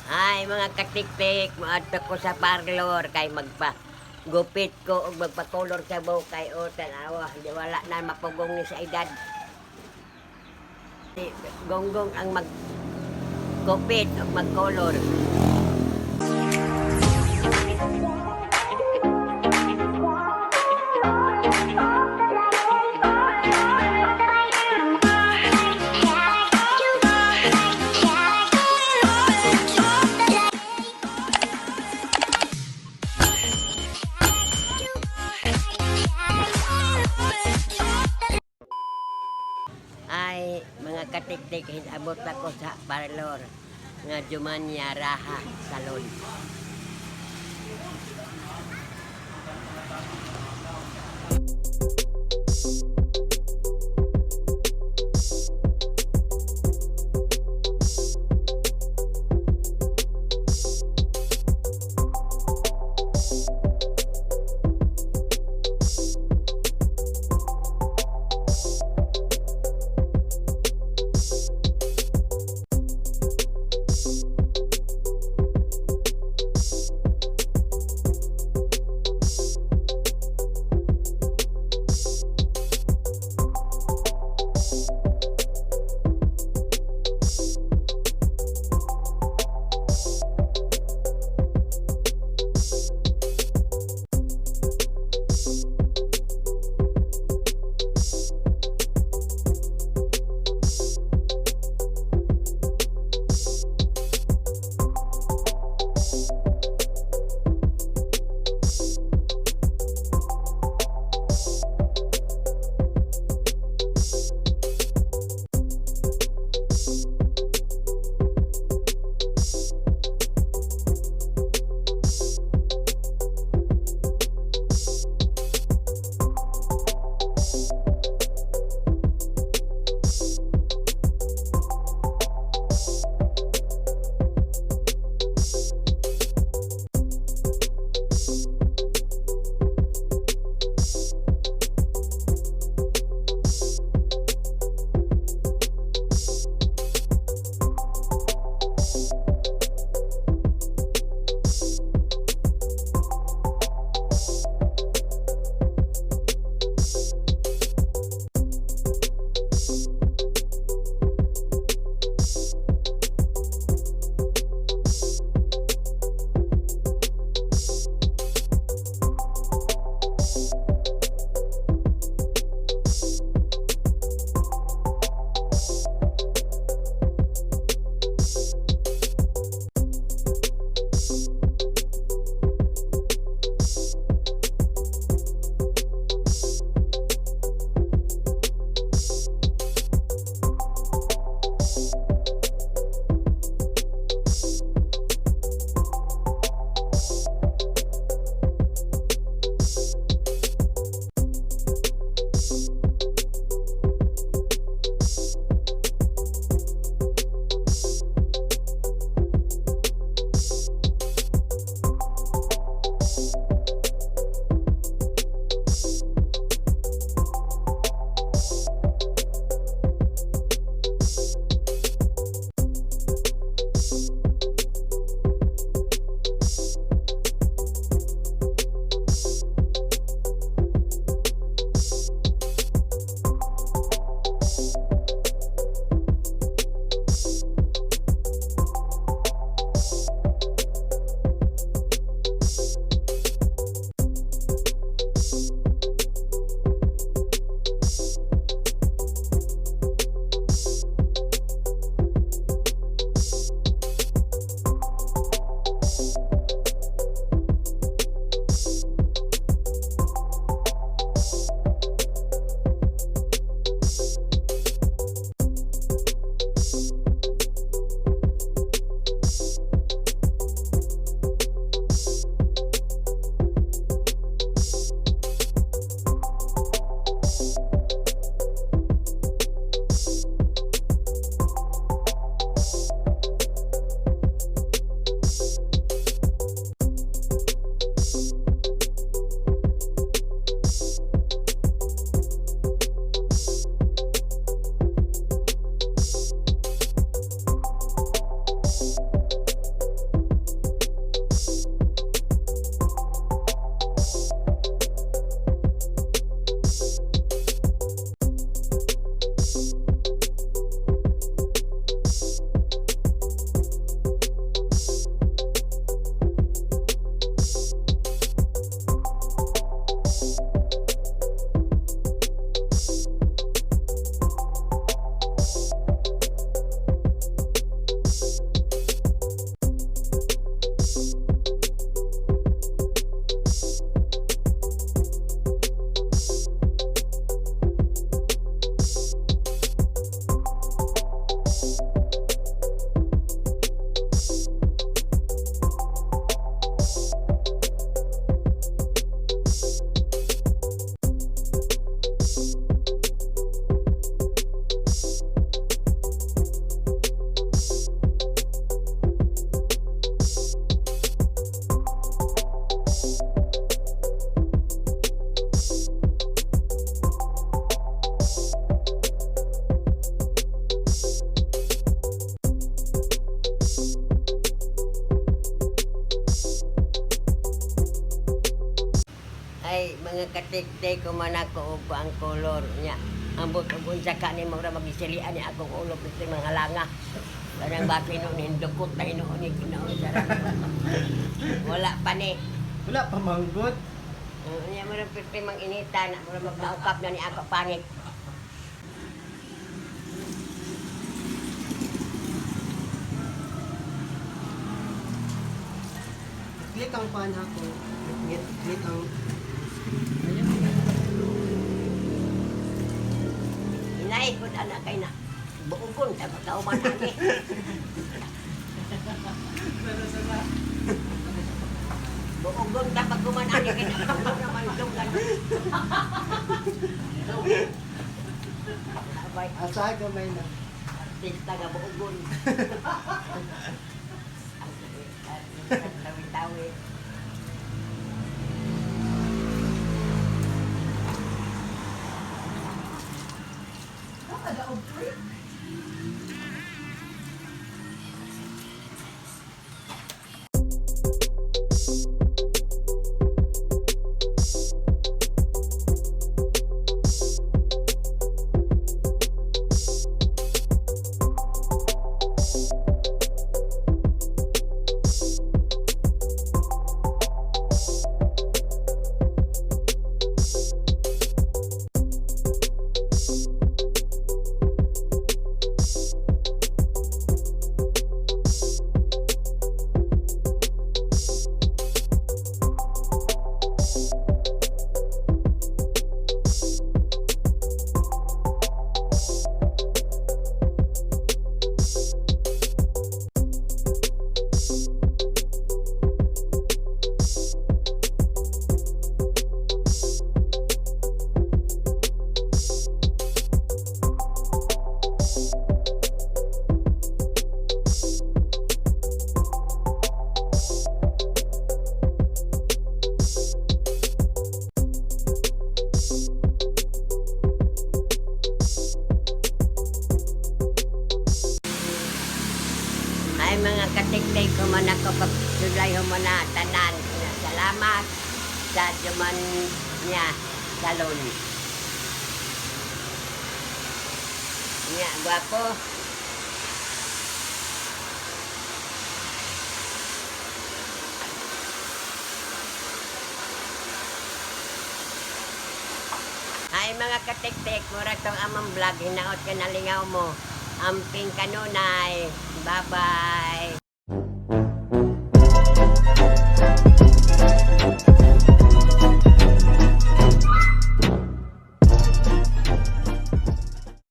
Ay, mga katiktik, moadto ko sa parlor kay magpa gupit ko ug magpa-color sa buhok kay o tanawa, di wala na mapugong ni sa edad. Di, gonggong ang mag gupit ug mag-color. Ay, mga katiktik, hinabot ako sa parlor nga Jumanya Raha Salon. Mga katiktik, kuman ako og ang color niya. Ambot og unsa ka ni mo ra magisilian ni akong ulo piti mga langa. Kanang baki noon hindukot na hinuon ni Ginoo sa. Wala pa ni. Wala pa manggod. Niya mo ra piti mang inita na mo magnaukap na ni ako pangit. Click ang pan ako. Click, click ang. Inay ko na kay na. Buogon ta magkauman ani. Buogon ta pagkuman ani kay na naman dunggan. Abay, Asa gamay na. artista nga buogon. Tawi-tawi. Ay mga katiktik, human ako pagsulay human na tanan. Salamat sa duman niya salon. Niya, gwapo. Ay mga katiktik, mura tong amang vlog, hinaot ka nalingaw mo. Amping kanunay. Bye-bye.